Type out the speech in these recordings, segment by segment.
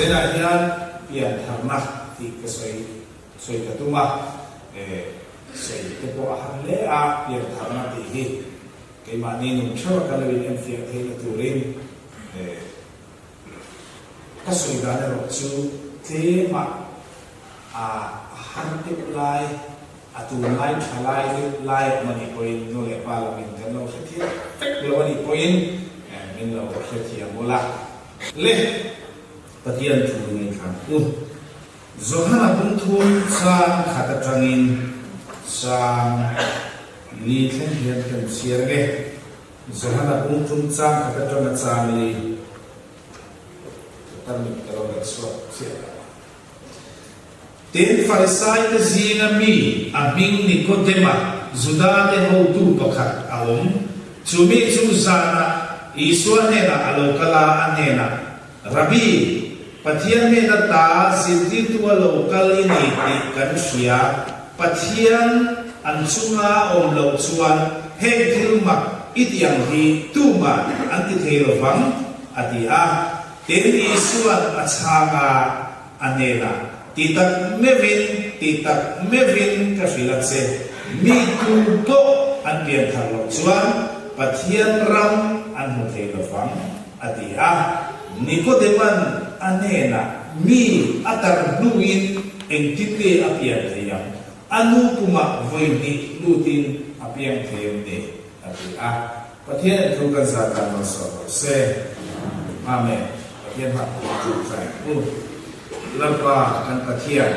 Zainah hian piantharna tih ka sawi sawi ka tum a, sawi te pawh a har hle a, piantharna tih hi keimahni nun theuh a kan lo in enfiah theihna turin ka sawi dan erawh chu tlema a har deuh lai, a tunlai tha lai deuh lai a awm a nih pawhin nu leh pa lamin kan lo hrethiam vek lo a nih pawhin min lo hrethiam ula. Le Pathian thu ngaithla ang u. Johana bungthum chang khat atangin chang li thleng hian kan chhiar nge. Johana bungthum chang khat atanga chang li ka tarmit ka lo la chhuak chiah lo. Tin, Farisaite zinga mi a hming Nikodema, Judate hotu pakhat a awm. Chu mi chu zanah Isua hnenah a lo kal a, a hnenah, Rabbi, Pathian hnen ata zirtirtu a lo kal i ni tih kan hria. Pathian an chunga a awm loh chuan heng thil mak i ti ang hi tumah an ti thei lo vang, a ti a. Tin, Isua'n a chhang a. A hnenah, Ti tak meuhin, ti tak meuhin ka hrilh a che, mi tu pawh an pian thar loh chuan Pathian ram an hmu thei lo vang, a ti a. Nikodema'n a hnenah, Mi a tar hnuin engtin nge a pian thei ang? A nu pumah vawi hnih lutin a piang thei em ni? A ti a. Pathian in thu kan zah dan lo sawh rawh se. Amen. Pathian hmah pawh a ṭul thlai ang u. Lalpa kan Pathian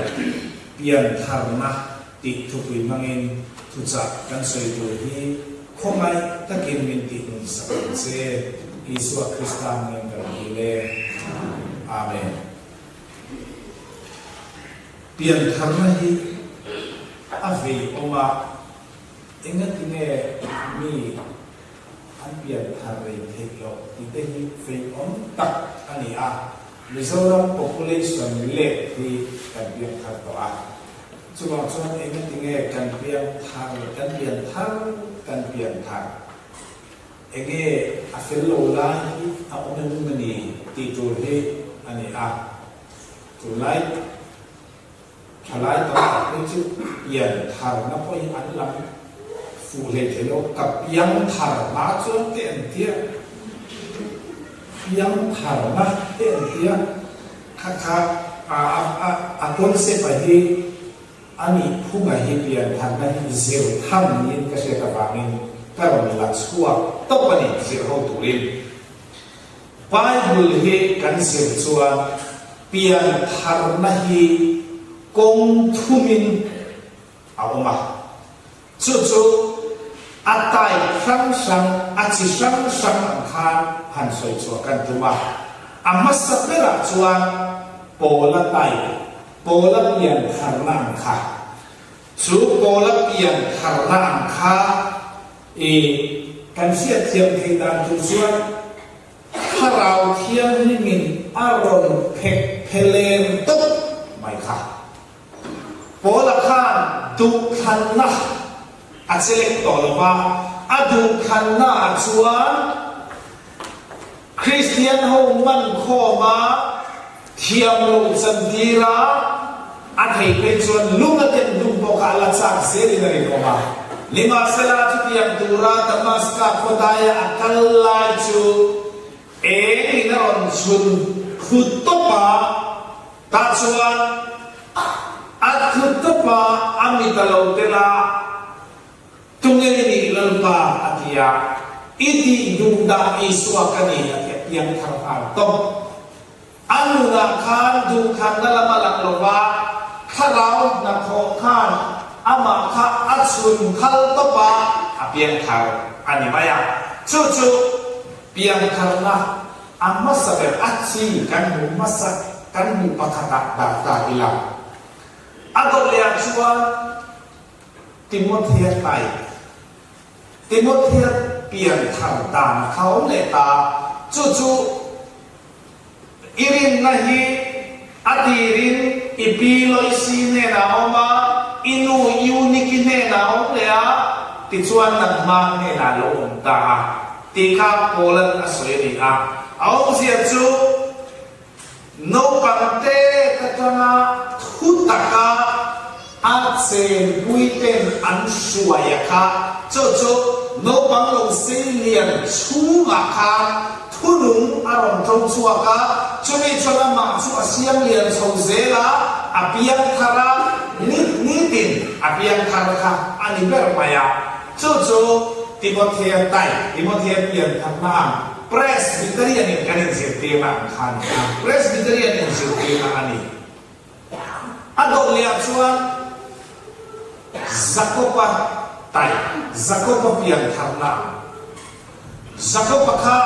pian tharna tih thupui hmangin thuchah kan sawi tur hi khawngaih takin min tihnun sak ang che. Isua Krista hmingin kan dil e. Amen. Pian tharna hi a vei awm a. Engatinge mi an pian thar rei theih loh tih te hi feiawm tak a ni a, Mizoram population let hi kan piang thar tawh a, chuvang chuan engatinge kan piang thar, kan pian thar, kan pian thar, enge a fel lo lai hi a awm em a ni tih tur hi a ni a, tunlai. Thalai tam tak phei chu pian tharna pawh hi an lam fuh hlei thei lo, ka piang thar hma chuan te an tia, piang tharna te an tia, kha kha a a concept a hi a nih phunga hi pian tharna hi zir tham niin ka hriat avangin ka rawn la chhuak tawp a ni zir ho turin. Bible hi kan zir chuan pian tharna hi kawng thumin a awm a, chu chu a type hrang hrang, a chi hrang hrang ang khan han sawi chhuah kan tum a. A hmasa berah chuan Paula type, Paula pian tharna ang kha. Chu Paula pian tharna ang kha i kan hriatthiam theih dan tur chuan, Thlarau Thianghlimin a rawn phek phelem tawp mai kha. Paula khan duhthlanna a chelek tawh lo va, a duhthlannaah chuan Kristian ho man khawma thiam lo chantir a, a thei phei chuan lung a ken hlum pawh kha a la chak zelin a rinawm a. Nimahsela, chutiang tura Damaska khawdaia a kal lai chu eng in a rawn chhun thlu tawp a, tah chuan a thlu tawp a, a mit a lo tel a, Tunge i nih Lalpa? a ti a, I tih duh dah Isua ka ni a ti a, piang thar nghal tawp. A nunah khan duhthlanna lam a lang lo va, thlarau hnathawh khan amah kha a chhun khal tawp a, a piangthar a ni mai a. Chu chu piangtharna a hmasa ber, a chi kan hmuh hmasa, kan hmuh pakhatah dah ta ila. A dawt lehah chuan Timothea type, Timothea pianthar dan kha a awm leh ta, chu chu I rinna hi a tirin i pi Loisi hnenah a awm a, i nu Euniki hnenah a awm leh a, tichuan nangmah hnenah a lo awm ta a, tih kha Paula'n a sawi a ni a. A awmzia chu. Naupang tet atanga thu taka a chenpui ten an hruai a kha, chu chu naupang lo sei lian chhungah khan thunung a rawn ṭo chhuak a, chumi chuan amah chu a siam lian chho zel a, a piang thar a, ni nitin a piang thar kha a ni ber mai a. Chu chu Timothea tai, Timothea pian thatna ang Presbyterian in kan inzirtirna ang kha a ni a, Presbyterian inzirtirna a ni. A dawh lehah chuan Jakoba tai, Jakoba pian tharna ang. Jakoba kha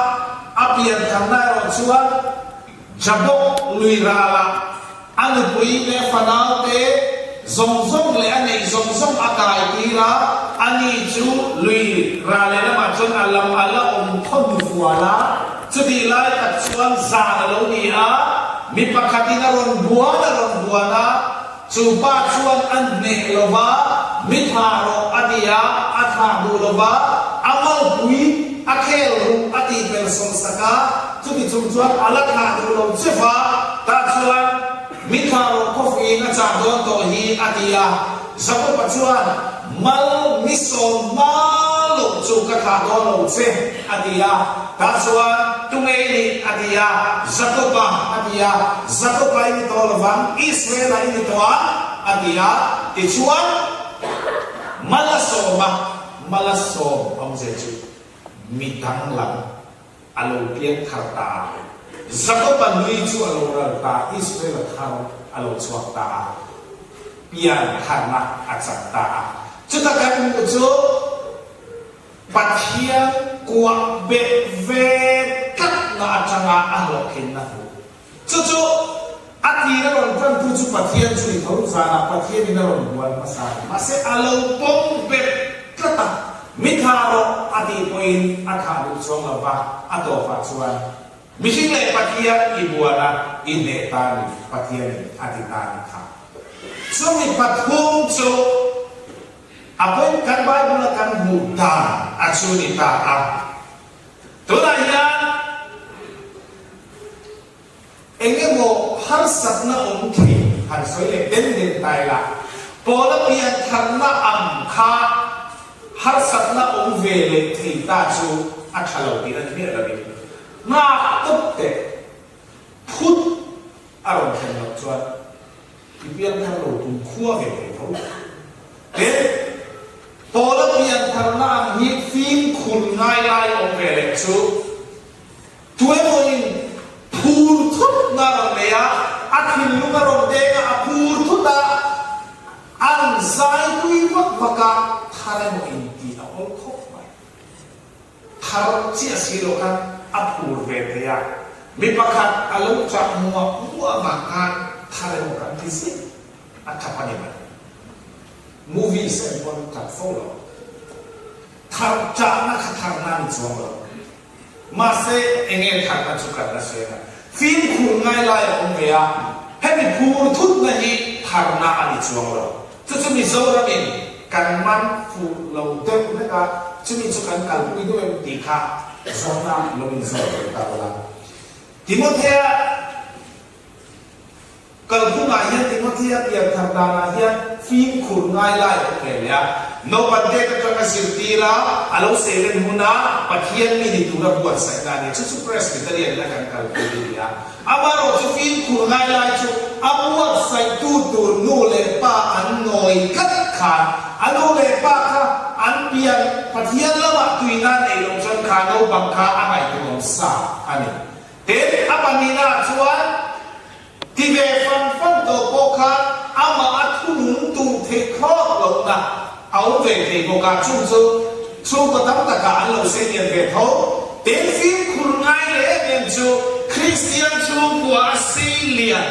a pian tharna erawh chuan Jabok lui ralah A nupui leh fanaute zawng zawng leh a neih zawng zawng a kai tir a, ani chu lui ra leh lamah chuan a lam a la awm khaw hnu fual a. Chutih lai tak chuan zan a lo ni a, mi pakhatin a rawn buan a rawn buan a, chu pa chuan a hneh lo va, mi thlah rawh a ti a, a thlah duh lo va, a malpui a khel ruh a tih pel sawm sak a. Chuti chung chuan a la thlah duh lo che va, tah chuan mi thlah rawh khawfuiin a chah dawn tawh hi a ti a. Jakob-a chuan, Mal mi sawm hma loh chu ka thlah dawn lo che, a ti a. Tah chuan, Tunge i nih? a ti a. Jakob-a, a ti a. Jakob-a i ni tawh lovang, Israel-a i ni tawh ang, a ti a. Tichuan, mal a sawm a, mal a sawm awmzia chu mi danglam A lo piang thar ta a. Jakob-a nui chu a lo ral ta, Israel-a thar a lo chhuak ta a, pian tharna a chang ta a. Chuta kan hmuh chu Pathian kuah beh ve tlatna atanga a hlawhtlinna hmuh. Chu chu a tir a rawn tantu chu Pathian chu ni tho, zanah Pathianin a rawn buan hmasa a ni. Mahse a lo pawm bet tlat a, mi thlah rawh a tih pawhin a thlah duh chuang lo va, a tawpah chuan mihring leh Pathian i buan a, i hneh ta ni, Pathianin a ti ta ni kha. Chumi pathum chu a pawi kan Bible-a kan hmuh dan a chu ni ta a. Tunah hian eng emaw harsatna awm thei han sawi leh den den ta ila, Paula pian tharna ang kha harsatna awm ve leh thei ta chu a tha lo tih a ni miah lovin, nghak tawp teh phut a rawn thlen loh chuan I pianthar lo tum khua ve thei tho. Tin, Paula piantharna ang hi fimkhur ngai lai awm ve leh chu tuemawin phur thutna a rawn nei a, a thinlung a rawn deng a, a phur thut a, an zai tui vak vak a, thar emaw intih a awl khawp mai. Thar chiah si lo khan a phur ve thei a, mi pakhat a lo chah muah muah vang khan thar emaw kan ti ziah a tap a ni mai. Movies en pawn tap fo lo. Thar chahna kha tharna a ni chuang lo. Mahse enge tharna chu kan la sawi ang a, fimkhur ngai lai a awm ve a, hemi phur thutna hi tharna a ni chuang lo. Chu chu Mizoramin kan man fuh lo deuh hlek a, chumi chu kan kalpui deuh em tih kha zawhna lo inzawm ve ta ula. Timothea kalphungah hian Timothea pianthar danah hian fimkhur ngai lai a awm ve leh a. Naupan tet atanga zirtir a, a lo seilen huna Pathian mi ni tura buatsaihna a ni. Chu chu Presbyterian ina kan kalpui a ni a. Amaherawh chu fimkhur ngai lai chu a buatsaihtu tur nu leh pa an nawi tlat khan a nu leh pa kha an pian Pathian lamah tuina neih loh chuan kha naupang kha a ngaihtuahawm sa a ni. Tin, a pahnihnaah chuan Ti ve fan fan tawh pawh kha amah a thunung tur theih thlawk lohna a awm ve thei bawk a, chung chu chhungkaw tam takah an lo seilian ve tho. Tin, fimkhur ngai leh em em chu Kristian chhungkua a seilian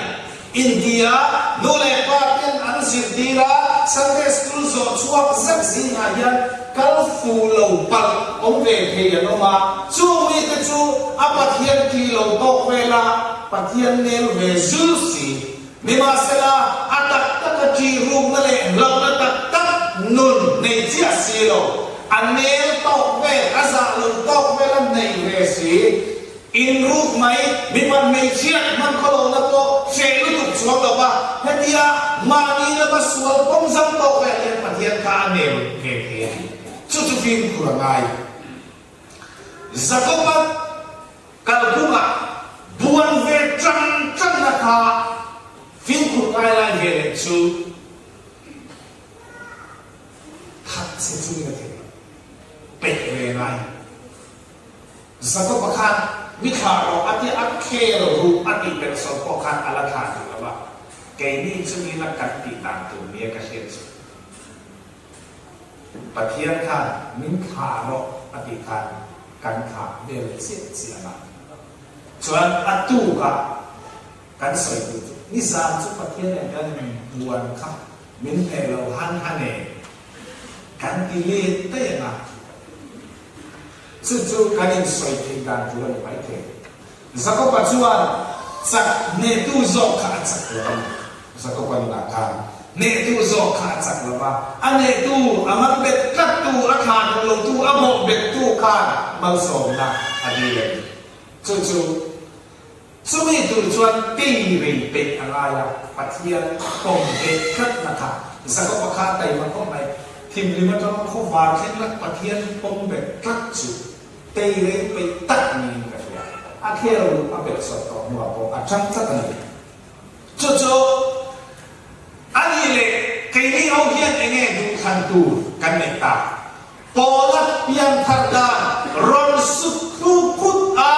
intia nu leh pa ten an zirtir a, Sunday School zawh chhuak zet zingah hian Kal fu lo palh awm ve thei an awm a, chung mite chu a Pathian tih lo tawk vela Pathian nel ve zul si. Nimahsela, a tak taka ṭih rukna leh hlauhna tak tak nun nei chiah si lo, a nel tawk vel, a zah lo tawk vela neih ve si. Inruk mai, mipat hmeichhiat hman khawlohna pawh hreh lutuk chuang lo va, hetia mahni lama sual pawm zam tawk vel hian Pathian kha a nel ve thei a ni. Chu chu fimkhur a ngai. Jakoba kalphungah buan ve ṭang ṭangna kha fimkhur ngai lai ve leh chu that che chungin a thei lo, peih ve ngai. Jakoba khan mi thlah rawh a tia a khel ruh a tih belh sawn pawh khan a la thlah duh lo a, keini chungin a kan tih dan tur nia ka hriat chu. Pathian khan min thlah rawh a tih khan kan thlah vel chiah chiah a. Chuan a tukah kan sawi tur chu nizan chu Pathian nen kan inbuan kha min hneh lo han han e kan ti let daih ang a. Chu chu kan insawi theih dan tur a ni maithei. Jakoba chuan chak hnehtu zawk kha a chak lo a ni. Jakoba nunah khan hnehtu zawk kha a chak lo va, a hnehtu, a man bet tlattu, a thlah duh lotu, a bawh bettu khan malsawmna a dil a ni. Chu chu chumi tur chuan kei rei peih a ngai a, Pathian pawm bet tlatna kha Jakoba kha a taima khawp mai. Thimhlim atanga khawvar thleng lak Pathian pawm bet tlat chu Tei rei peih tak niin ka hria. A khel a belh sawt tawh hnuah pawh a ṭang tlat a ni. Chu chu a nih leh keini ho hian eng nge duhthlan tur kan neih tak? Pawla pianthar dan rawn sut hnu phut a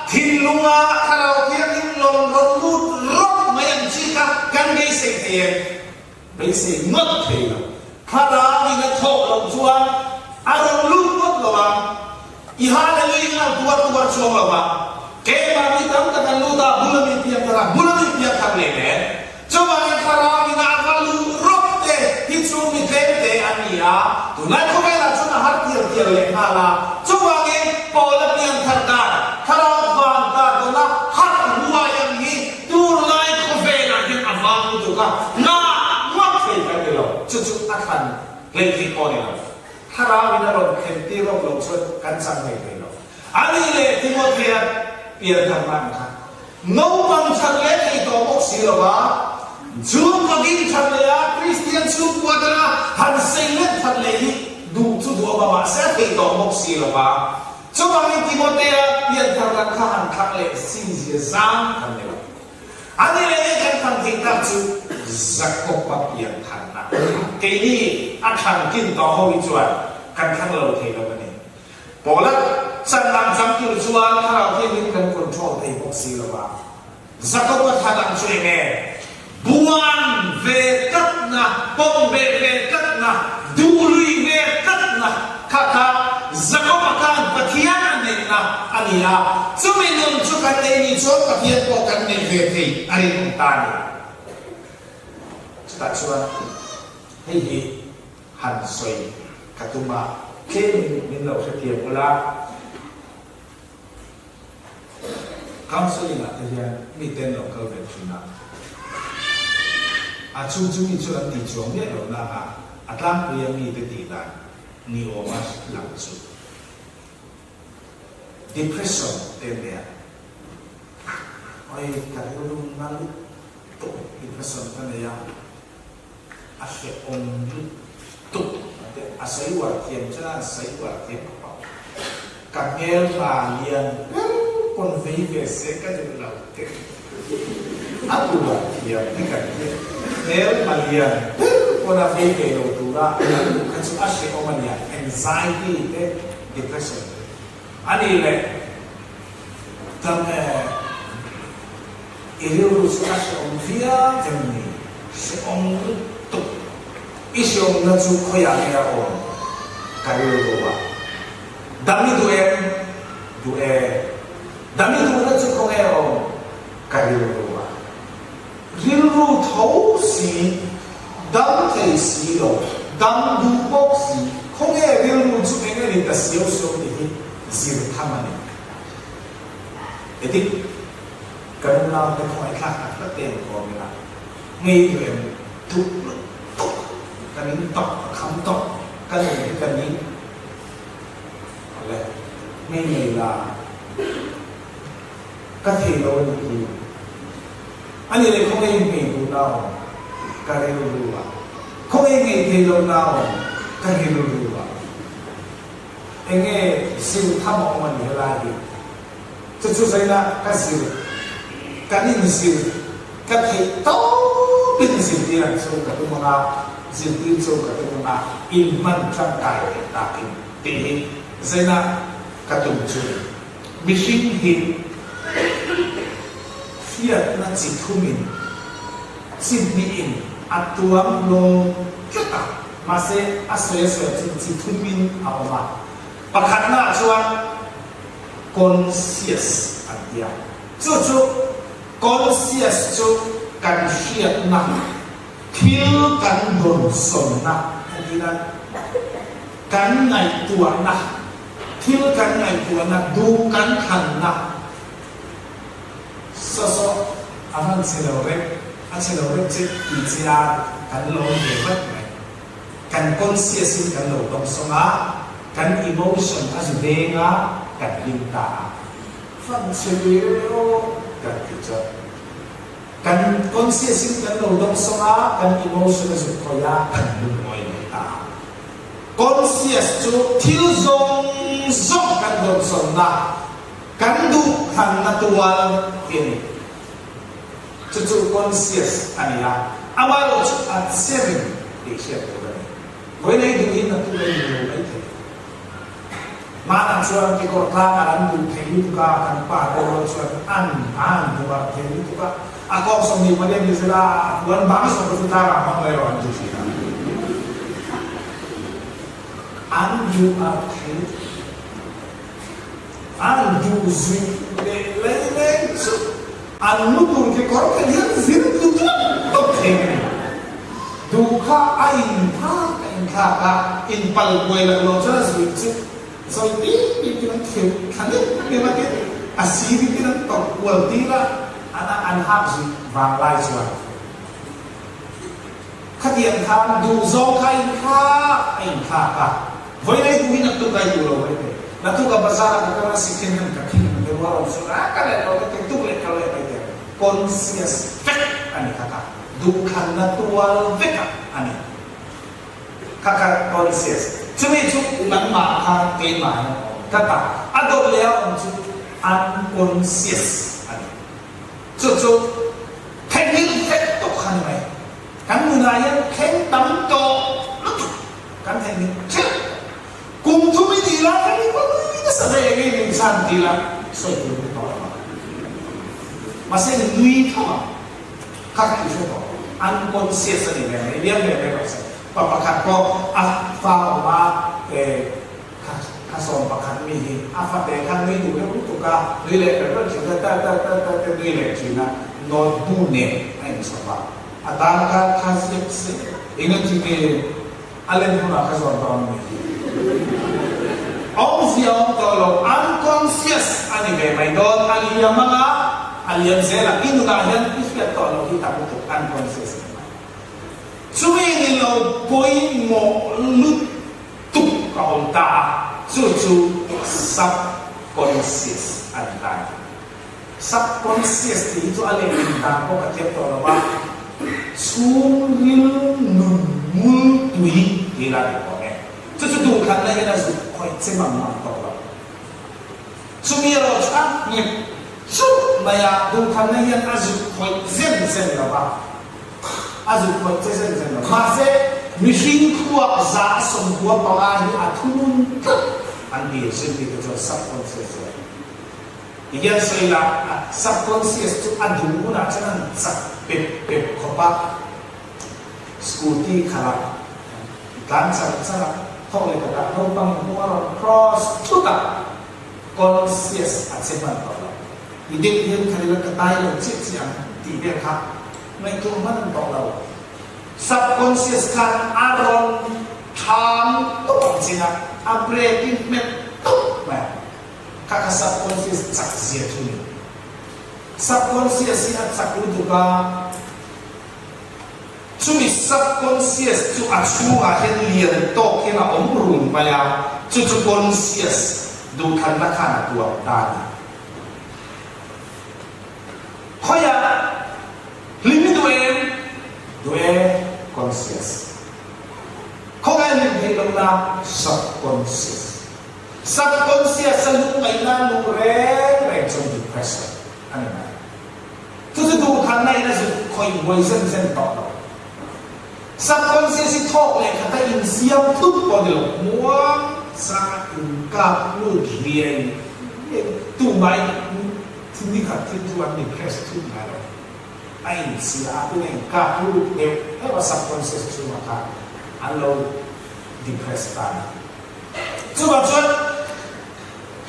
thinlunga Thlarau Thianghlim lawm rawn lut rawp mai ang chi kha kan beisei thei em? Beisei ngawt thei lo. Thlarau in a thawh loh chuan a rawn lut ngawt lo ang. I hallelui nghal tuar tuar chuang lo va. Keimah mi tam tak an lut a, bul a mi piang thar a, bul a mi piang thar leh nen. Chuvangin thlarau in a va luh rawp te hi chu mi tlem te an ni a, tunlai khawvelah chuan a har tial tial leh nghal a. Chuvangin Paula piang thar dan, thlarau van dan dawna harh huai ang hi Tunlai khawvelah hian a vang lutuk a, ngah ngawt thei kan ni lo. Chu chu a thlan hleihtheih pawh a ni lo. Thlarauin a rawn thlen tir rawk lo chuan kan chang ngei thei lo. A nih leh Timothea pianthar ang kha naupang that leh thei tawh bawk si lo a, chhungkaw ding that leh a Kristian chhungkua tana han sei let that leh hi duh chu duh a mahse a thei tawh bawk si lo a. Chuvangin Timotea pianthar lam kha han thlang leh sin zia zang kan ni lo. A ni leh nge kan thlang theih tak chu Jakoba piantharna a ni. Keini a thlang kin tawh ho hi chuan kan thlang lo thei lo a ni. Paula chan ang chang tur chuan Thlarau Thianghlim kan control thei bawk si lo va. Jakoba thlan ang chu eng nge? Buan ve tlatna, pawm beh ve tlatna, duh lui ve tlatna kha kha Jakoba khan Pathian a neihna a ni a, chumi nun chu kan nei ni chuan Pathian pawh kan nei ve thei a rinawm ta a ni. Chutah chuan hei hi han sawi ka tum a, tlemin min lo hrethiam ula. Counselling ah te hian mi ten lo kal ve thin a, a chung chu mi chuan an ti chuang miah lo na a, a tlangpui a mi te tih dan ni awm a lang chu depression te an nei a, oi ka rilru na lutuk depression ka nei a. A hrehawm lutuk a ti a, a sawi uar thiam chuan a han sawi uar thiam khawp a, ka hmelma lian ber pawn vei ve se ka duh lo te a uar thiam hi kan ti a, hmelma lian ber pawn a vei ve lo tura kan duh kha chu a hrehawm a nia, anxiety te depression te a nih leh dam e. I rilru chu a hrehawm viau em ni? Hrehawm lutuk. I hrehawmna chu khawiah nge a awm? Ka rilru ah. Dam i duh em? Duh e. Dam i duhna chu khawnge a awm? Ka rilru ah. Rilru tho si, dam thei si lo, dam duh bawk si, khawnge rilru chu eng nge ni ta siau siau tih hi zir tham a ni. Edit. Kan unaute khawngaihthlak tak tak te an kawm ila, ngei duh em duh lutuk kan in tawk a kham tawk kan in hi kan in awle ngei ngei la. Ka thei lo a nih hi. A nih leh khawngaih ngei duh na awm ka rilru ah. Khawngaih ngei thei lo na awm ka rilru ah. Enge zir tham a awm a ni helai hi. Chu chu zaina ka zir, kan inzir, ka theih tawpin zirtir ang chu ka tum ang a, zirtir chu ka tum ang a, inhman tangkai theih takin tih hi zaina ka tum chu ni. Mihring hi hriatna chi thumin chi hnihin a tuam hlawm tlat a, mahse a sawi a sawi chu chi thumin a awm a. Pakhatnaah chuan conscious an ti a, chu chu conscious chu kan hriatna, thil kan dawnsawnna entirna, kan ngaihtuahna, Thil kan ngaihtuahna, duh kan thlanna saw saw a van chhe lo rep, a chhe lo rep che tih che a kan lo awm ve vat mai. Kan conscious in kan lo dawngsawng a, kan emotion a zu deng a, kan hlim ta a. Van chhe ve aw kan ti chuan kan conscious in kan lo dawngsawng a, kan emotion a zu khawih a, kan lungawi leh ta a. Conscious chu thil zawng zawng kan dawnsawnna, kan duh thlanna tual hi a ni. Chu chu conscious a ni a, amaherawh chu a cherin tih hriat tur a ni. Vawi lei duh hi natu lei ni lo mai thei. Hmanah chuan kekawr tlang a ran duh thei lutuk a, kan pa te rual chuan an an duh ar thei lutuk a, a kawng 20 palian ni zela a puan bang sawm te chu tlangah hmang mai rawh an ti thin a. An duh ar thei lutuk. An duh zui leh lei leng chu an mu tur kekawr phelh hian zir tlu tawp tawp thei a ni. Duh kha a inthlak a inthlak a, inpal kuai loh loh chuan a zuih chu zawi pip pip in an kheuh thla neuh neuh a tin a sir in an tawrh kual tir a, an a an hak zuih vang lai chuan khatiang khan duh zawng kha a inthlak a inthlak a, vawi lei duh hi naktuk a i duh lo mai thei. Naktuk a bazar ah ka kal a second hand ka thing ang te rual awm chuan a ka leh lo ka ti tuk leh kal leh mai thei. Conscious vek a ni kha kha. Duhthlanna tual vekah a ni. Kha kha conscious. Chumi chu nangmah kha keimah hian a awm tlat a, a dawt leh a awm chu unconscious a ni. Chu chu theihnghilh vek tawh kha ni mai. Kan nunah hian thleng tam tawh lutuk kan theihnghilh ṭheuh tawh. Kum thum i nih lai khan i va nui nasa ve eng em em zan ti la sawi tur ni tawh lo ang. Mahse i nui tho ang. Kha kha i hre tawh. Unconscious a ni ve mai, liam ve mai rawh se. Pa pakhat pawh a fa awm a, eh, kha kha 11 mi hi a fate kha nui duh reuh lutuk a, nui leh reuh reuh thin a, ta ta ta ta te nui leh thin a, note bu nen a inchhawp a. A tan kha kha ziak se, engati nge A lem hunah ka zawn dawn a ni. Awmzia awm tawh lo, unconscious a ni ve mai dawn. A liam anga a liam zel ang. I nunah hian i hriat tawh loh hi tam lutuk, unconscious a ni mai. Chumi ni lo pawimawh lutuk a awm ta a, chu chu subconscious a ni ta a ni. Subconscious tih hi chu a lehling dan pawh ka thiam tawh lo a, chhungril nun ngul tui tih la ni awm e. Chu chu duhthlanna hian a zuk khawih che mang mang tawh lo. Chumi erawh chu a nghet churh mai a, duhthlanna hian a zuk khawih zen zen lo a, a zuk khawih che zen zen lo. Mahse, mihring thluak 95% hi a thunun tlat an ti a, zirtirte chuan subconscious hian. Ti hian sawi la, a subconscious chu a duh hunah chuan an chak pep pep khawp a, scooty khalh a, tlan char char a, thawk leh takah naupang in kawng a rawn cross thut a, conscious a che hman tawh lo. I deuh hian kha ila ka tai lo chiah chiah ang tih vel kha ngaihtuah hman tawh lo. Subconscious khan a rawn tham tawp ang chin a, a brake in hmet tawp mai a. Kha kha subconscious chak zia chu ni. Subconscious hi a chak lutuk a, chumi subconscious chu a chhungah hian lian tawk hian a awm run mai a, chu chu conscious duhthlanna khan a tuam ta a ni. Khawiah hlim i duh em? Duh e, conscious. Khawngaih hlim theih lohna subconscious. Subconscious a lungngaihna luh reng reng chuan depression a ni mai. Chu chu duhkhanna in a zut khawih buai zen zen tawh lo. Subconscious hi thawk leh khata insiam thut pawh ni lo, muang changa inkap lut riai riai tumah in ni khat thil chu an depress thut ngai lo. A inchhia a, tuna inkap lut deuh deuh a subconscious chhungah khan an lo depress ta a ni. Chuvang chuan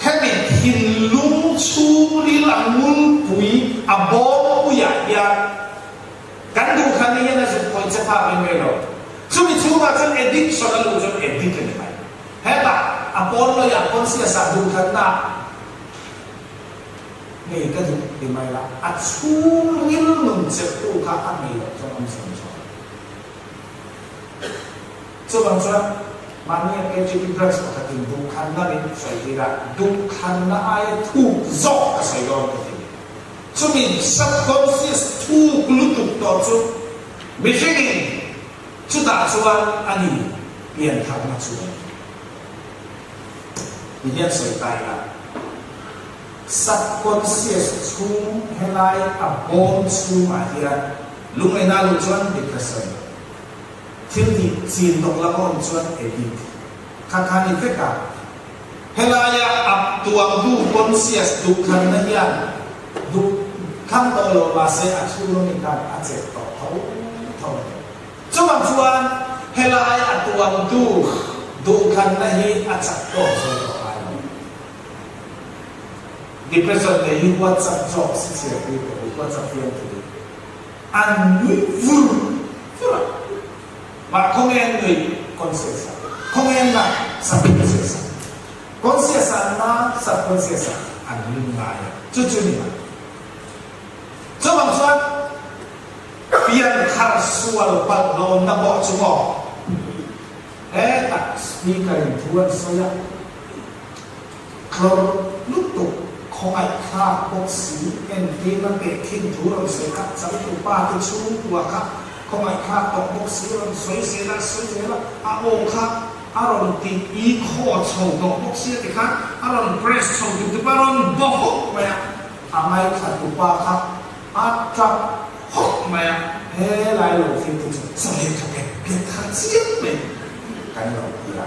hemi thinlung chhungril a ngulpui a bawmpuiah hian kan duhthlan ni hian a zuk khawih che phak reng reng lo. Chumi chhungah chuan addiction a luh chuan addict a ni mai. Hetah a pawn lawia conscious ah duhthlanna ngei ka duh ti mai la, a chhungril nun chelhtu kha a ngei loh chuan awm chhun chuan. Chuvang chuan mahni a KGB branch pakhatin duhthlanna min sawi tir a, duhthlanna aia thuk zawk ka sawi dawn ka ti. Chumi subconscious thuk lutuk tawh chu mihringin chutah chuan a ni piantharna chu a ni. Ti hian sawi ta ila, subconscious chhung helai a bawm chhungah hian lungngaihna luh chuan depression, Thil tih chin tawk lam a awm chuan edit kha kha ni vek a. Helaia a tuangtu conscious duhthlanna hian duh thlang tawh lo mahse a chhung ami khan a chet tawh tho tho a ni. Chuvang chuan helai a tuangtu duhthlanna hi a chak tawk zo tawh ngai lo. Depression nei hi WhatsApp jokes i chhiar pui tawh u, WhatsApp fiamthu. An nui vur vur a, mah khawnge an nui conscious a, khawnge an na subconscious a, conscious ah an na subconscious ah an lung ngai a, chu chu ni mai. Chuvang chuan pianthar sual palh dawnna pawh chu maw hetah speaker in thu an sawi a, Tlawr lutuk khawngaih thlak bawk si entirna teh thin thu rawn sawi kha changtu pa te chhungkua kha khawngaih thlak tawh bawk si rawn sawi zel a sawi zel a a aw kha a rawn ti i khaw chho tawh bawk si a tikhan a rawn press chho dup dup a rawn baw hawk mai a a ngaithla tu pa kha a tap hawk mai a helai lo thil te chu chawleh tha pek pek thar chiang mai kan lo ti a.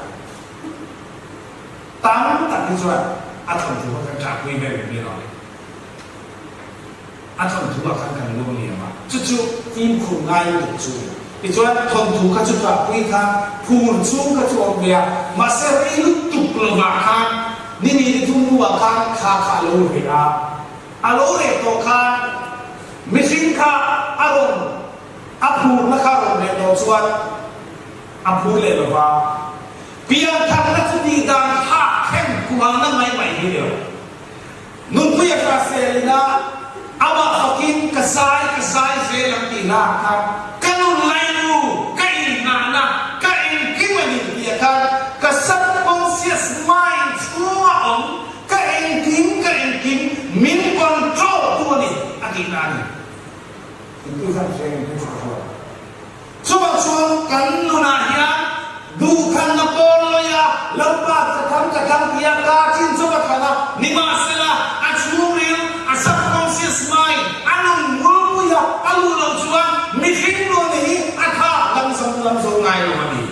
Tam tak hi chuan a thawnthu kha kan ṭahpui vel in rinawm e. A thawnthu ah khan kan luang liam a, chu chu fimkhur ngai lutuk chu a ni. Tichuan thawnthu kha chu ṭahpui kha phur chhung kha chu a awm ve a, mahse rei lutuk lovah khan ni ni ni thum hnuah khan kha kha a lo reh a, a lo reh tawh khan mihring kha a rawn a phurna kha a rawn reh tawh chuan a phur leh lova. Piantharna chu tih dan thlak thleng kualna mai mai hi ni lo. Nunpui a hra selin a, amah fakin ka zai ka zai zel ang tih hla ah khan ka nun lairu, ka inhnahna, ka engkim a ni tih ah khan ka subconscious mind chhunga awm ka engkim ka engkim min control tu a ni a tihna a ni. Inti khan hre em hi chu ka hre lo. Chuvang chuan kan nunah hian duhthlanna pawl lawia Lalpa ka thlang ka thlang tia ka chin chu ka thlan a, nimahsela a chhungril, a subconscious mind, a nun ngulpui a, a luh loh chuan mihring nun hi a tha lam zo lam zo ngai lo a ni.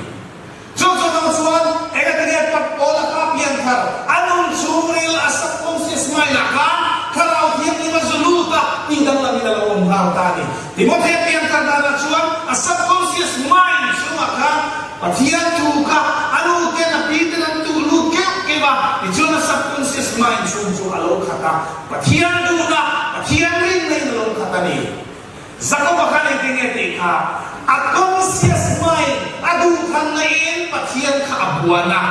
Chu chuvang chuan engatinge pat pawl a kha pianthar, a nun chhungril, a subconscious mind ah khan Thlarau Thianghlim a zu lut a, tih danglamin a lo awm nghal ta a ni. Timothea pianthar danah chuan a subconscious mind chhungah khan Pathian thu kha a nu ten a pi ten an tuh lut keuh keuh a, tichuan a subconscious mind chhung chu a lo khat a, Pathian duhna, Pathian rinna in a lo khat a ni. Jakoba khan engtin nge tih kha a conscious mind, a duhthanna in Pathian kha a buan a,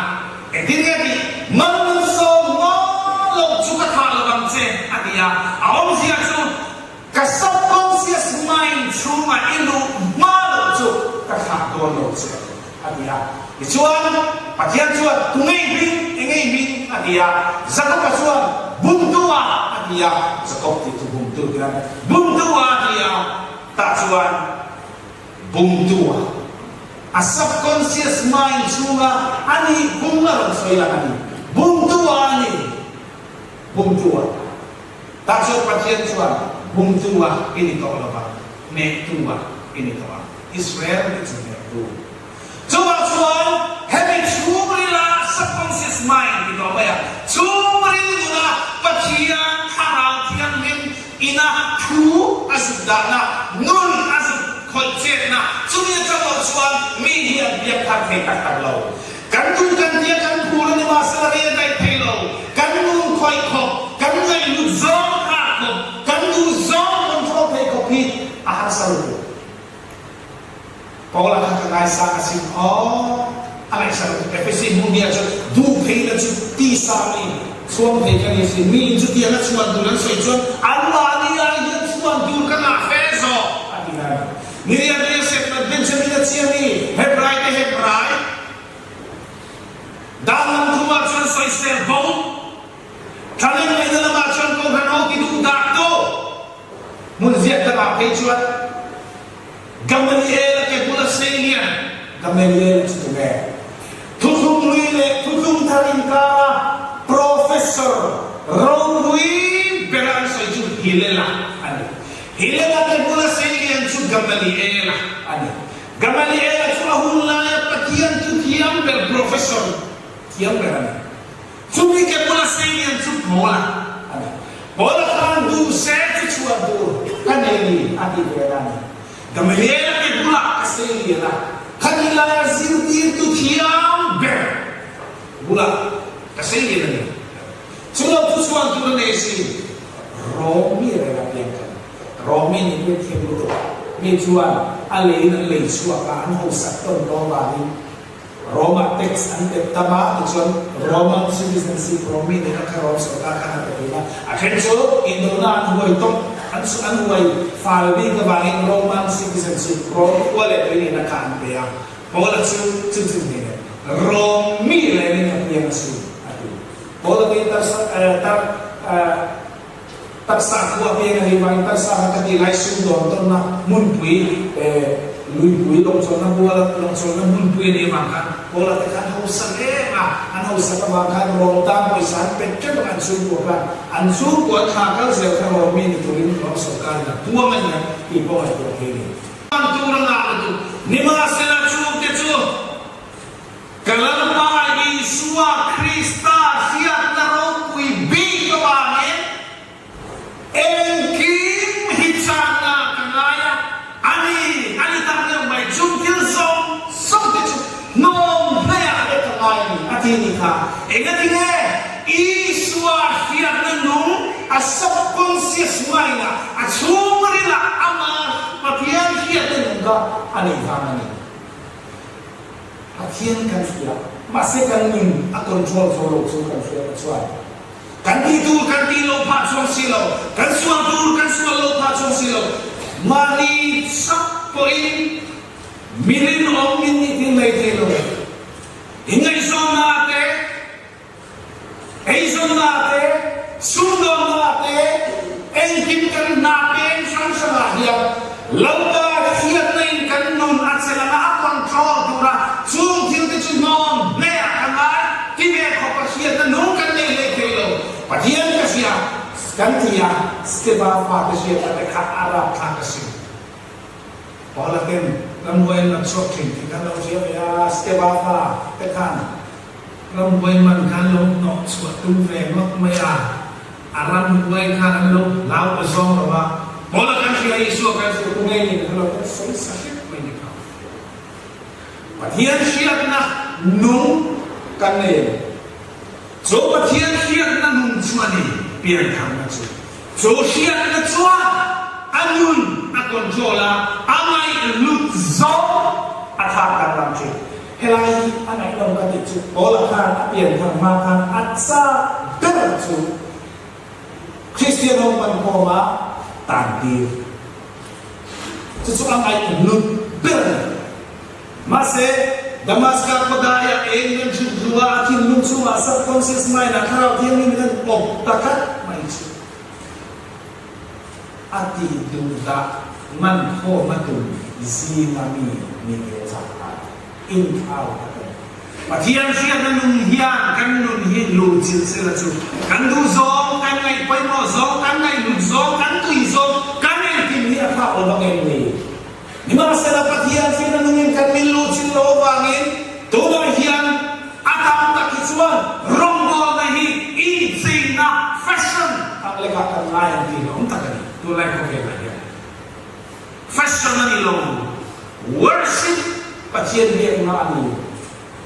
engtin nge tih, Malsawm hma lo chu ka thah lo ang che a ti a, a awmzia chu ka subconscious mind chhungah i luh hma loh chu ka thlah dawn lo che a ti a. Tichuan Pathian chuan tu ngei hming, eng ngei hming a ti a, Jakoba chuan bumtu a a ti a, Jakob tih chu bumtu. Bumtu tiang bumtu a ti a, tah chuan bumtu a a subconscious mind chhunga a nih phung a rawn sawi lang a ni. Bumtu a a ni. Bumtu a. Tah chuan Pathian chuan bumtu a i ni tawh lo va, hnehtu a i ni tawh ang. Israel tih chu hnehtu. Chuvang chuan hemi chhungrila subconscious mind ti tawh mai a, chhungril nuna Pathian Thlarau Thianghlim ina thu a zuk dahna, nun a zuk khawih chetna, chumi atang loh chuan mi hi an biak thar thei tak tak lo. Kan duh kan tia kan phur a ni mahsela rei a daih thei lo. Kan nun khawih khawp, kan ngaihhlut zawng thlak khawp, kan duh zawng control thei khawp hi a harsa lutuk. Paula kha ka ngaisang asin aw, a ngaihsan lutuk. Efesi hmun hi ah chuan duh pheina chu tisa mi chhuang thei ka ni asin. Mi in chutiang a chhuan tur an sawi chuan anmahni ah hian chhuan tur ka ngah fe zawk a ti na a ni. Miriam hi a Sefnat Benjamin a chiang i Hebrai te Hebrai dan lam thumah chuan sawisel bo, thlalem ngaihna lamah chuan Kohhran ho ti duh dah tu hmun ziak dangah phei chuan Gamaliel a ke bula sei lian Gamaliel chu tunge? Thuthlung hlui leh thuthlung thar inkara Professor ropui bera an sawi chu Hillel-a a ni. Hillel-a ke bula sei lian chu Gamaliel-a a ni. Gamaliel-a chu a hun laia Pathian thu thiam ber Professor thiam ber a ni. Chumi ke bula sei lian chu Paula a ni. Paula khan duh se chu chhuah tur ka nei ni a ti ve a ni. Gamaliel-a ke bulah ka sei lian a, khati laia zirtirtu thiam ber bulah ka sei lian a ni. Chu lo chu chhuan tur a nei si. Rom mi reng a piang kha. Rom mi nih pawhin thiam lutuk. Mi chuan a leiin an lei chhuak a, an hausak tawn dawn vangin Rome-ah tax an pet tam a, tichuan Roman citizenship, Rome mi nihna kha Rome sorkar khan a pe thin a. A then chu indona an huai tawp, an an huai fal bik avangin Roman citizenship, Rome khua leh tui nihna kha an pe a. Paula chu chu chu hmel e, Rome mi rengin a piang asin, a ti. Paula pawhin tarsa tar Taksa khua peng a nih vangin taksa kha ka ti lai sumdawn tawnna hmunpui luipui lawngchawlhna bual lawngchawlhna hmunpui a nih avang khan Paula te khan hausa em a, an hausak avang khan Rom tan pawisa an pet tep ang an chhungkua khan an chhungkua an thla kal zel kha Rom mi ni turin Rom sorkarin a puang a nia tih pawh ngaihtuah thei a ni. Hmang tur a ngah lutuk. Nimahsela chhungte chu Ka Lalpa Isua Krista hriatna ropui bik avangin engkim hi chakna ka ngai a, a ni, a ni tak deuh mai, chung thil zawng zawng te chu hnawm hleiah vek ka ngai a ni, a ti ni kha. Engati nge Isua hriatna nung a subconscious mind-ah, a chhungrilah amah Pathian hriatna nung kha a neih vang a ni. Pathian kan hria, mahse kan nun a control zo lo chu kan hriat a chuan kan tih tur kan tih loh phah chuang si lo, kan sual tur kan sual loh phah chuang si lo. Mahni chak pawhin mi rinawm min nih tir mai thei lo. Inngaihzawnna te. Eizawnna te, sumdawnna te, engkim kan hna peng hrang hrangah hian Lalpa hriatna in kan nun a chelh anga a control tura chung thil te chu hnawm hmeiah ka ngai ti ve khawp a hriatna nung kan nei hlei thei lo. Pathian ka hria kan ti a, Steva fate hriatna te kha a rapthlak asin. Paula ten ramhuai an lam chhuak thin tih khan lo hria ve a, Steva fa te khan Ramhuai man khan lo hnawh chhuah tum ve ngawt mai a, a ramhuai khan an lo hlau ta zawng lo a, Paula kan hria Isua kan hria ku ngei nen kha lo kan sawi sa hrep mai ni kha. Pathian hriatna nung kan nei em? Chu Pathian hriatna nung chu a ni piantharna chu. Chu hriatna chuan a nun a control a, a ngaihhlut zawng a thlak danglam thin. Helai hi a ngaihnawm ka tih chu Paula khan a pianthar hma khan a chak ber chu Kristian ho hmanhmawm a tantir. Chu chu a ngaihhlut ber a ni. Mahse, Damaska khawdaiah eng kan hrilh hnu ah a thinlung chungah subconscious mind ah Thlarau Thianghlim in an awp ta tlat mai chu. a tih duh dah man khawm a tum zinga mi ni ve chak a inthlau tak a ni. Pathian hriatna nung hian kan nun hi luhchilh sela chu kan duh zawng, kan ngaih pawimawh zawng, kan ngaihhlut zawng, kan tui zawng, kan engkim hi a thlak lo vang em ni? Nimahsela Pathian hriatna nungin kan min luhchilh lo avangin tunah hian a tam tak hi chuan rawngbawlna hi incheina, fashion, ang lekah kan ngai ang tih hlauhawm tak a ni tunlai khawvelah hian. Fashion a ni lo, worship Pathian biakna a ni.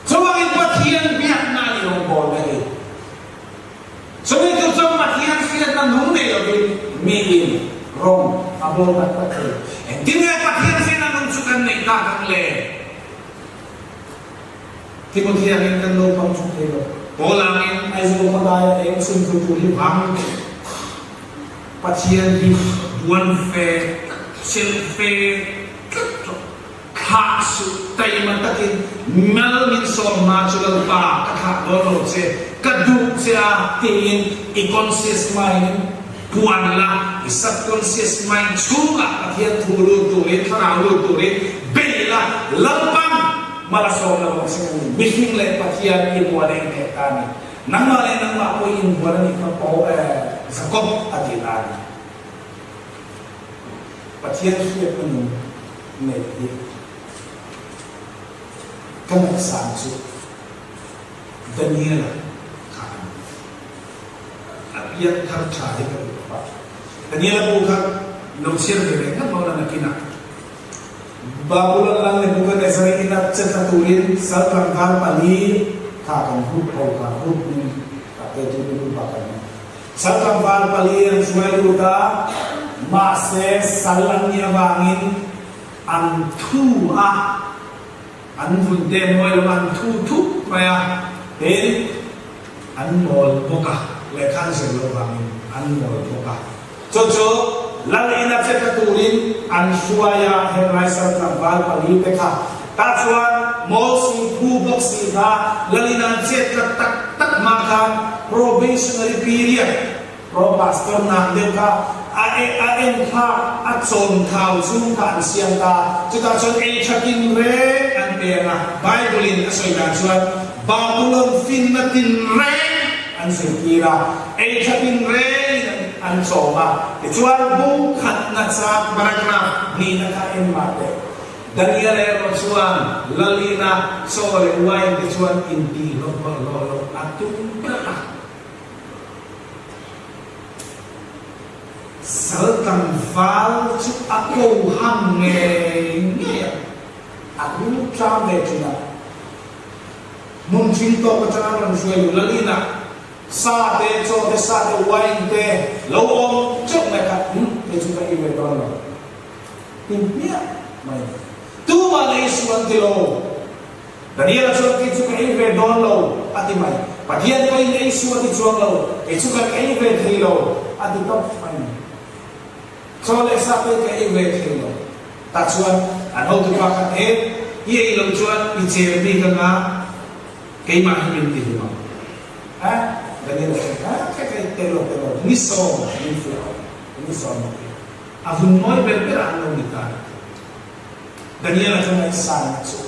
Chuvangin Pathian biakna a ni rawngbawlna hi. Chumi tur chuan Pathian hriatna nung nei lovin miin rawng a bawl tak tak thei. Engtin nge Pathian hriatna nung chu kan neih tak ang le? Timothy angin kan naupang chung thei lo. Paul angin Aizawl khawdaia eng chhuntu tur hi vang Pathian hi buan ve tlat, chelh ve tlat rawh. Thlah suh, taima takin mal min sawm hma chu Lalpa ka thlah dawn lo che, ka duh che a tiin i conscious mind in puan la, i subconscious mind chhungah Pathian thu lut turin, thlarau lut turin bei la, Lalpan mal a sawm lo ang che a ni. Mihring leh Pathian i buan a intheh ta a ni. Nangmah leh nangmah pawh i inbuan a nih kha Paul eh Jakob a ti ta a ni. Pathian hriatna nung neih hi ka ngaihsan chu Daniela kha a ni. A pian thar tha hi ka duh khawp a. Daniela bu kha lo chhiar ve leh ngat maw la nakinah Babulon lal Nebuchadnezzar in a che thla turin sal tlangval pali kha kan group ho kha group hming ah te chu group ah kan hmang. Sal tlangval pali an hruai lut a, mahse sal an nih avangin an thu a, an vun te mawi lo an thu thup mai a, tin an mawl bawk a, lehkha an zir loh vangin an mawl bawk a. Chu chu Lal ina che tla turin an hruai a, henglai sal tlangval palite kha. Tah chuan mawl si, phu bawk si kha Lal ina an chet tlat tak tak hma khan probationary period, pro pastor nang deuh kha a a en thlak, a chawn thau chung kha an siam ta. Chutah chuan ei tha tin reng an peng a, Bible in a sawi dan chuan Babulon finna tin reng an zirtir a, ei tha tin rengin an chawm a. Tichuan, bung khatna chang paragraph hnihna kha en mah teh. Daniel erawh chuan Lalina chaw leh wine te chuan intih hlawh hlawh loh a tum tlat a. Sal tlangval chu a ko hang ngei ngei a, a lut tlang ve thin a. Hmun thing tawk atanga rawn hruai luh Lalina sa te, chaw te, sa te, wine te lo awm teuh mai kha hm kei chu ka ei ve dawn lo ti hmiah mai a ni. Tumah lei suh an ti lo. Daniela chuan kei chu ka ei ve dawn lo a ti mai. Pathian pawhin ei suh a ti chuang lo, kei chu kan ei ve thei lo a ti tawp mai a ni. Chaw leh sa pawh ka ei ve thei lo. Tah chuan an hotupa kha he i ei loh chuan i cher bik anga keimah hi min ti hlum ang. A Daniel a chuan a kha kha i tel lo tel lo ni sawm min fiah awm ni sawm min fiah. A vun mawi ber ber ah an lo ni ta. Daniel a chuan ngaihsan na chu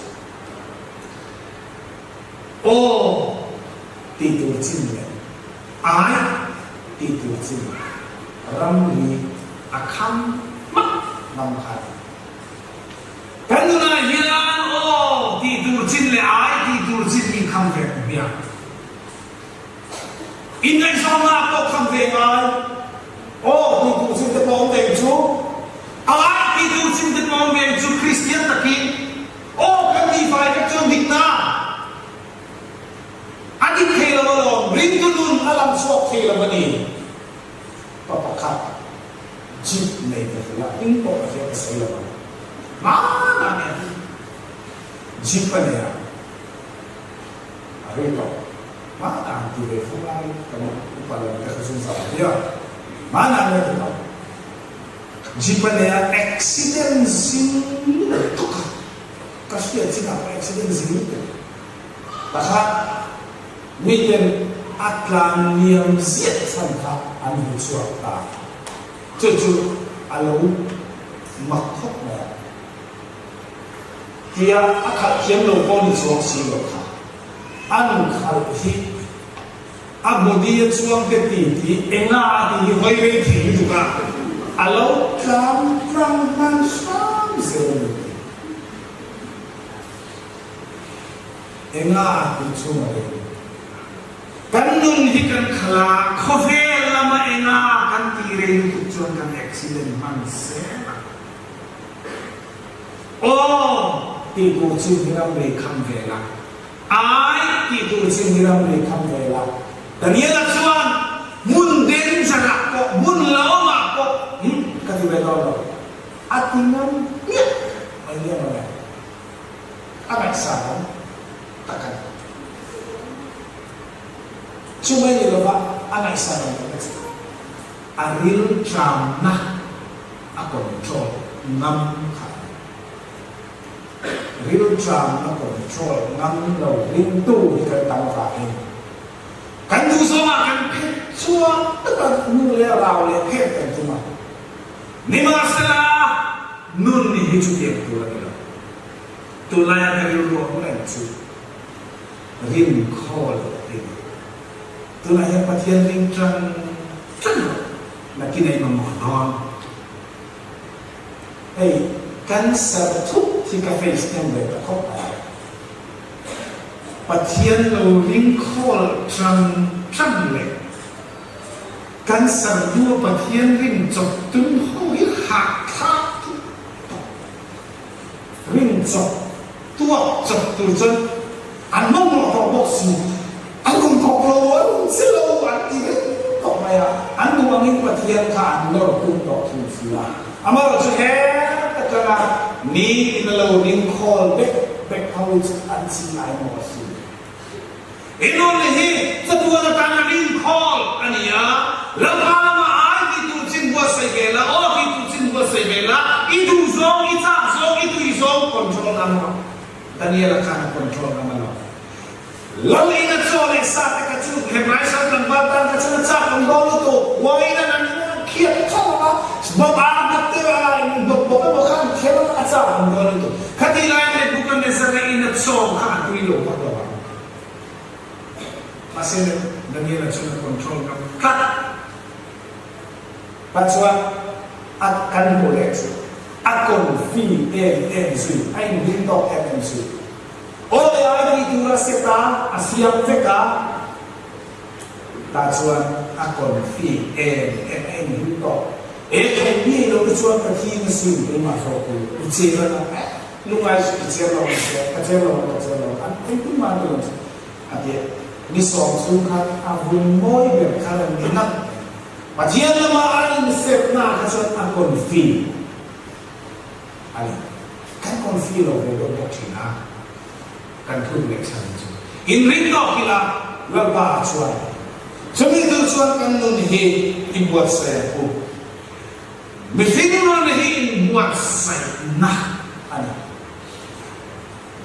aw tih tur chin leh ai tih tur chin ramri a kham hmak ngam kha a ni. Kan nunah hian aw tih tur chin leh ai tih tur chin hi kham ve ang hmiang. Inngaihzawnna pawh kham ve ngai. Aw tih tur chin te pawh awm ve ang chu. Ai tih tur chin te pawh awm ve ang chu Kristian takin aw kan tih fai vek chuan dikna a dik thei lo alawm, ringtu nun a lang chhuak thei lo a ni. Pa pakhat jeep nei ka hrilh a, hming pawh ka hriat ka sawi lo ang. Hmanah nen jeep a nei a, a rei tawh. Hmanah han ti ve fo lai kan upa lam te kha chu zau viau. Hmanah nen ti tawh. Jeep a nei a, accident zing lutuk a, ka hriat chinah pawh accident zing lutuk. Pakhat. Miten a tlan liam ziah chhan kha an hmu chhuak ta. Chu chu. a lo mak khawp mai a. Tia a khalh thiam lo pawh ni chuang si lo kha. An khalh hi a body a chuang te ti ti enga a ti hi hawi rei thei lutuk a, a lo tlang tlang hman hram zel a ni ti. Enga a tih chhung a rei. Kan nun hi kan khalh a, khawvel lama enga kan tih rei lutuk chuan kan accident hman zel a. Aw tih tur chu mi ram lei kham ve la, ai tih tur chu mi ram lei kham ve la. Daniela chuan hmun danger ah pawh, hmun lawmah pawh hm ka ti ve dawn lo, a ti ngam hmiah mai nia mawle. A ngaihsan awm tak a ni. Chumai ni lova a ngaihsan awm lohna chu a rilṭamna a control ngam kha a ni. Rilṭamna control ngam lo ringtu hi kan tam avangin kan duh zawngah kan phet chuang tak a, nu leh rau leh phet kan tum a. Nimahsela, nun ni hi chutiang tur a ni lo. Tunlaia ka rilru a hmu reng chu rin khawl a ni. Tunah hian Pathian ring ṭang ṭang lo nakin a inmamawh dawn. Hei cancer thut hi ka face hnem ve ta khawp mai. Pathian lo ring khawl ṭang ṭang leh cancer hnua Pathian rin chawp tum ho hi hahthlak thut tawh. Rin chawp tuak chawp tur chuan an mamawh tawh bawk si, an rawn thawk lo, an rawn che lo an ti reng tawh mai a, an duh angin Pathian kha an nawr tum tawh thung si a. Amaherawhchu her atanga nitin a lo ring khawl bek bek ho hi chu an chi ai maw a si. I nun hi chatuan atana rinkhâwl a ni a, Lalpa lama ai tih tur chin buatsaih ve la, aw tih tur chin buatsaih ve la, i duh zawng, i châk zawng, i tui zawng control ngam rawh. Daniel-a khan a control ngam a lo. Lal ina chaw leh sa te kha chu Hebrai sal tlangval tan kha chuan a châk awm dawn lutuk. Wine an an khiat tho ang a, bawk ar tak te a in bawk bawk emaw kha an kher ang a, a châk awm dawn lutuk. Khatih laiin Nebuchadnezzar-a ina chaw kha a tui lo vak lo ang. Mahse Daniel-a chuan a control ngam tlat. Pa chuan a kan hmuh leh chu a confi em em zui, a inring tawk em em zui. Aw leh ai tih tur a set a, a siam vek a, tah chuan a confi em em, a inring tawk. E thei mi lo te chuan ka thi na sin keimah hlawh tur i cher a, eh lungai suh i cher lo ang che, ka cher lo ang ka cher lo ang, engtin mah an ti lo ang che. A ti a, ni sawm chhung khan a vun mawi ber kha rawn ni ngat mai. Pathian lama a insetna kha chuan a confi a ni. Kan confi lo ve deuh bawk thin a, kan phun leh chhan chu. Inring tawk ila Lalpa chuan chumi tur chuan kan nun hi i buatsaih ang u. Mihring nun hi inbuatsaihna a ni.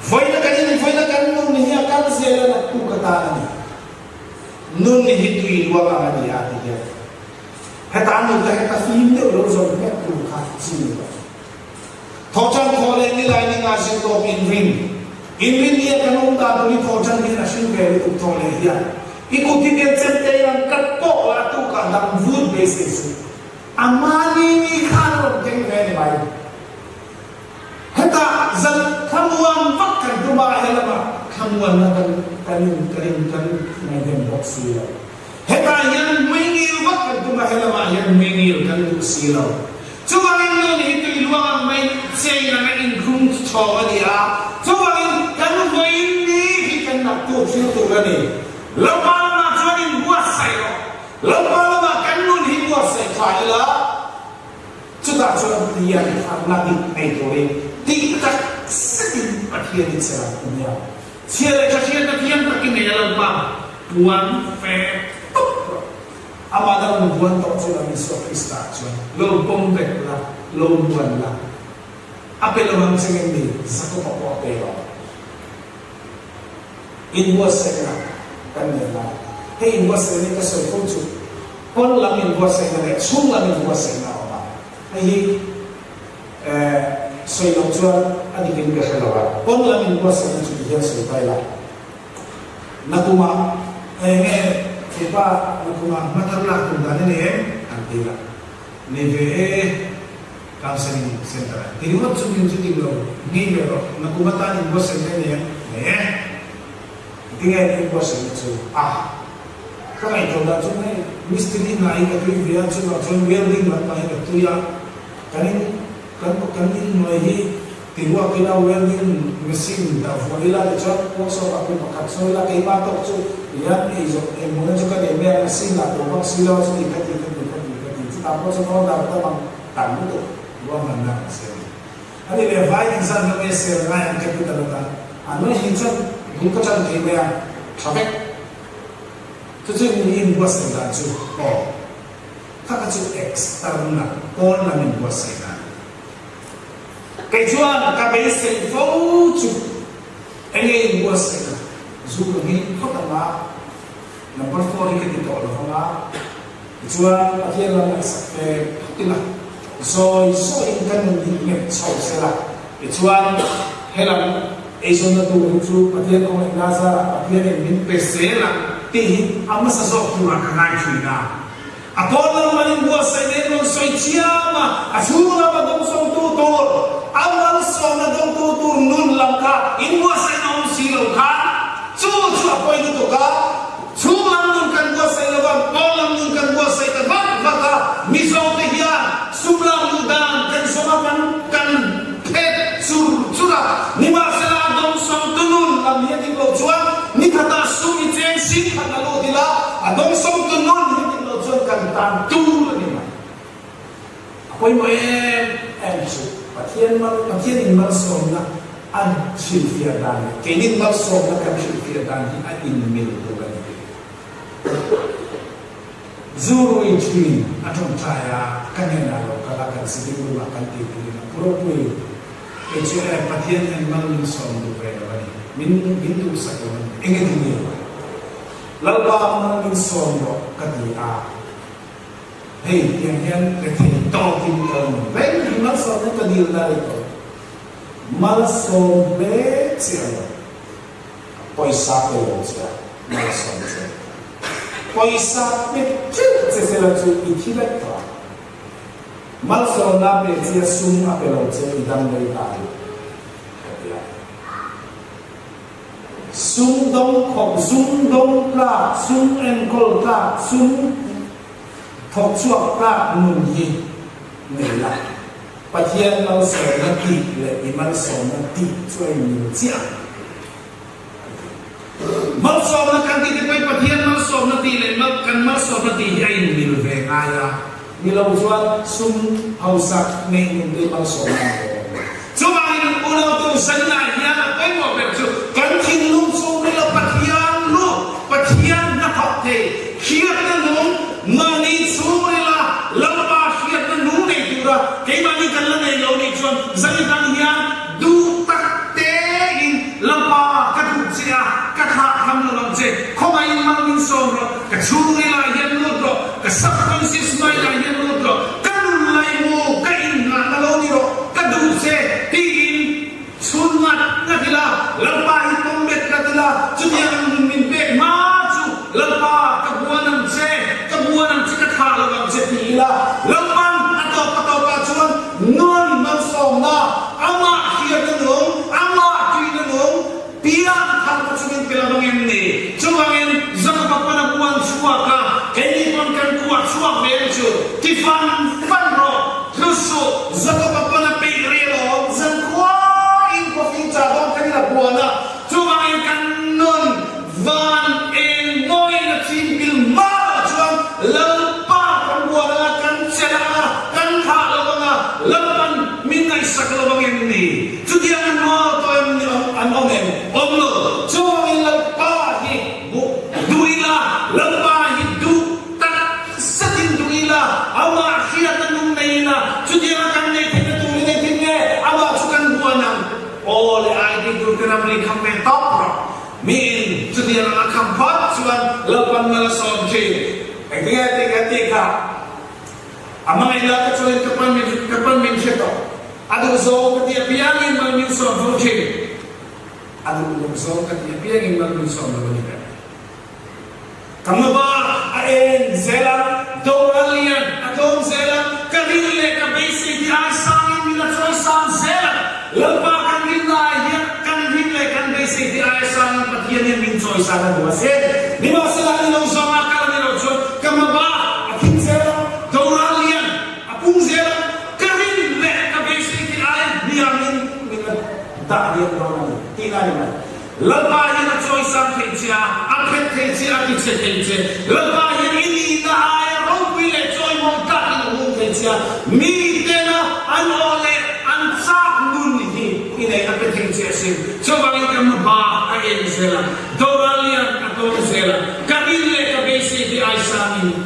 Vawiina kan in vawiina kan nun hi a kal zel a naktuk atan a ni. Nun hi tui luang ang a ni a ti hian heta an nun te heta fim deuh lo zawm hmek tur kha chi ni lo. Thawhṭan thaw leh nilai ni nga zir tawp inrin inrin nia kan awm dan tur hi thawhṭan hian a hring ve lutuk thaw leh hian i kut hi ken chem te in an cut pawk la a tukah dam vut beisei suh. A mahni ni khan a rawn keng ve ni mai. Hetah zan thlamuan vak kan tum a, helamah thlamuanna kan kan in kan in kan ngaihven bawk si lo. Hetah hian hmuingil vak kan tum a, helamah hian hmuingil kan duh si lo. Chuvangin nun hi tui luang ang mai chain anga inkhung chhawng a ni a, chuvangin kan vawiin ni hi kan naktuk thil tur a ni. Lalpa lamah chuan inbuatsaih rawh. Lalpa lamah kan nun hi buatsaih tha ila. Chutah chuan Pian tharna dik nei turin tih tak zetin Pathian i che ang u nia. Chhia leh tha hriatna thiam takin nei a Lalpa puan fe tawp rawh. Amah dang nu buan tawh chu Ram Isua Krista chuan lo pawm vek la, lo buan la. A pe lo ang che nge mi Jakoba pawh a pe lo. Inbuatsaihna kan nei lai. Hei inbuatsaihna hi ka sawi fo chu pawn lam inbuatsaihna leh chhung lam inbuatsaihna a awm a. Hei hi sawi loh chuan a dik in ka hre lo a, pawn lam in buatsaihna chu ti hian sawi ta ila. Nakumah eng nge thipa nakumah hmathar lak tum dan i nei em? An ti a, Nei ve e, Counselling Centre ah ti ringawt chu min chu dik lo, ngei ve rawh, nakum atan in buatsaihna i nei em? Nei e. Tinge in buatsaihna chu a? Ka ngaihtuah dan chu hei mistiri hna hi ka tui ve a, chuvang chuan welding lampang hi ka tui a, kan in kan kan inhnuai hi Ti ruak ila welding machine dah vuah ila tichuan workshop ah pawh pakhat sawi ila keimah tawk chu hian ei zawh eng hmuna chu ka nei mai a machine lah tawh bawk si lo a chuti kha ti kha ti kha ti kha ti chutah pawh chuan order tam ang tam lutuk ruahmanna kan siam a ni. A ni leh vai engzat na nge sel ngai ang capital atan a nuai hi chuan bul ka tan thei mai a tha vek chu chu in inbuatsaih dan chu aw kha kha chu external pawn lam inbuatsaih dan. Kei chuan ka beisei fo chu eng nge in buatsaih a, zu ka ngei phawt ang a, number four hi ka ti tawh lo vang a, tichuan Pathian lam ngaihsak ve phawt ila, zawi zawiin ka nun hi nghet chho sela, tichuan helam eizawnna tur hi chu Pathian khawngaihna zarah Pathianin min pe zel ang tih hi a hmasa zawk turah ka ngai thin a. A pawn lam an inbuatsaih nen rawn sawi chiam a, a chhung lama dawngsawngtu tur, a malsawmna dawngtu tur nun lam kha inbuatsaihna awm si lo khan chu chu a pawi lutuk a, chhung lam nun kan buatsaih lo a, pawn lam nun kan buatsaih ta vak vak a, Mizote hian sum lak luh dan kan zawng a, kan kan phet chur chur a, nimahsela a dawngsawngtu nun lam hi a dik loh chuan nikhatah sum i cheng sing khat a lut ila, A dawngsawngtu nun hi dik lo chuan kan tan tur a ni mai. A pawimawh em em chu Pathian mal Pathianin malsawmna a hrilhfiah dan leh keinin malsawmna kan hrilhfiah dan hi a inmil tur a ni. Zu rui thin a tawngtai a, ka hnenah lo kal a, kan sitting room ah kan tih turin a purapui. Kei chu e, Pathian hian mal min sawm duh ve lo a ni, min min duhsak lo a ni, eng nge ti nge? Lalpa mal min sawm rawh ka ti a, hei tiang hian rethei tawkin ka la nun reng hi malsawmna ka dil na rei tawh lo. Malsawm hle che a lo, pawisa pe lo che a malsawm che. Pawisa pe teuh che sela chu i thi vek tawh a. Malsawmna pe che a sum a pe lo che i dam rei ta hi ka ti a. Sum dawng khawp, sum dawng tlak, sum enkawl tlak, sum thawk chhuak tlak nun hi nei la. Pathian malsawmna tih leh i malsawmna tih chu a inmil chiah ang. Malsawmna kan tih te pawhin Pathian malsawmna tih leh kan malsawmna tih hi a inmil ve ngai a. Ni lo chuan sum hausak neih nun te malsawmna an dawn. Chuvangin unautu zanah hian a pawimawh ber chu kan thinlung chhungrila Pathian lut, Pathian hnathawk thei, hriatna nung, mahni chhungrila Lalpa hriatna nung nei tura keimahni kan la nei lo nih chuan zan dang hian duh tak tein Lalpa ka duh che a, ka thlah tham lo ang che, khawngaihin mal min sawm rawh, ka chhungrilah hian lut rawh, ka subconscious mind ah hian lut rawh, ka nun laimu ka inngahna lo ni rawh, ka duh che tiin chhun ngat ngat ila, Lalpa hi pawm bet ngat ila, chutiang ang nun min pek hma chu Lalpa ka buan ang che, ka buan ang che, ka thlah lo ang che ti ila, Lalpan a tawp a tawpah chuan nun malsawmna, amah hriatna nung, amah tuihna nung, Piang tharna chu min pe lo ang em ni? Chuvangin Jakob-a pawn a kuan chhuak a, keini pawn kan kuah chhuak ve ang chu. Ti fan fan rawh, tlu suh, Jakob-a pawn a peih rih alawm. Zankhuain coffee chah dawn khan in a buan a, chuvangin kan nun van eng mawiin a chim pil hma loh chuan Lalpa kan buan ang a, kan chelh ang a, kan thah lo ang a, Lalpan min ngaihsak lo ang em ni? Chutiang an maw tawh em ni an awm em? Awm lo. Chuvangin Lalpa hi duh ila, Lalpa hi duh tak zetin duh ila, amah hriatna nung nei ila, chutianga kan nei theihna turin engtin nge amah chu kan buan ang? Aw le ID tur te ramri kham ve tawp rawh. Miin chutiang anga kham phawt chuan Lalpan mal a sawm thin. Engtin nge tih kan tih kha? A hmangaih la ka chuan ka pan min ka pan min hre tawh. A duh zawng ka ti apiangin mal min sawm fo thin. A duh loh zawng ka ti apiangin mal min sawm lo a ni ber. Ka hmaba a en zel a, doral lian a tlawm zel a, ka rin leh ka beisei tih ai sangin min a chawi sang zel a, Lalpa kan rinna ai hian kan rin leh kan beisei tih ai sangin Pathian hian min chawi sang a duh a sin. Nimahsela ni lo zawnga kal a ni loh chuan ka hmaba a thim zel a, doral lian a pung zel a, ka rin leh ka beisei tih ai hniamin min la dah lian dawn a ni tihna a ni mai. Lalpa hian a chawisang thei che a, a phet thei che, a tichhe thei che. Lalpa hian i nihna aia ropui leh chawimawi takin a hung thei che a, mitena an aw leh an chak nun hi i nei a pe thei che asin. Chuvangin ka hmaba a en zel a, Doralian a tawng zel a, ka rin leh ka beisei te ai sangin,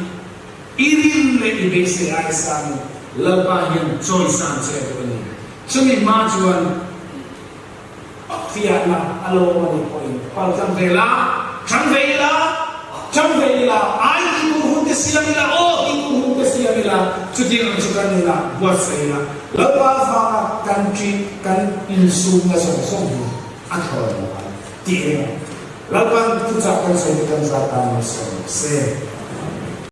i rin leh i beisei ai sangin Lalpa hian chawisan che a duh a ni. Chumi hma chuan. Fiahna a lo awm a nih pawhin pal tlang ve la, tlang ve ila, tlang ve ila, ai tih tur hun te siam ila, aw tih tur hun te siam ila, chutiang ang chu kan nunah buatsaih ila, Lalpa avanga kan ṭih, kan insumna zawng zawng hi a thawn lo ang tih ringawt. Lalpa'n thuchah kan sawi te kan zat tan malsawm se.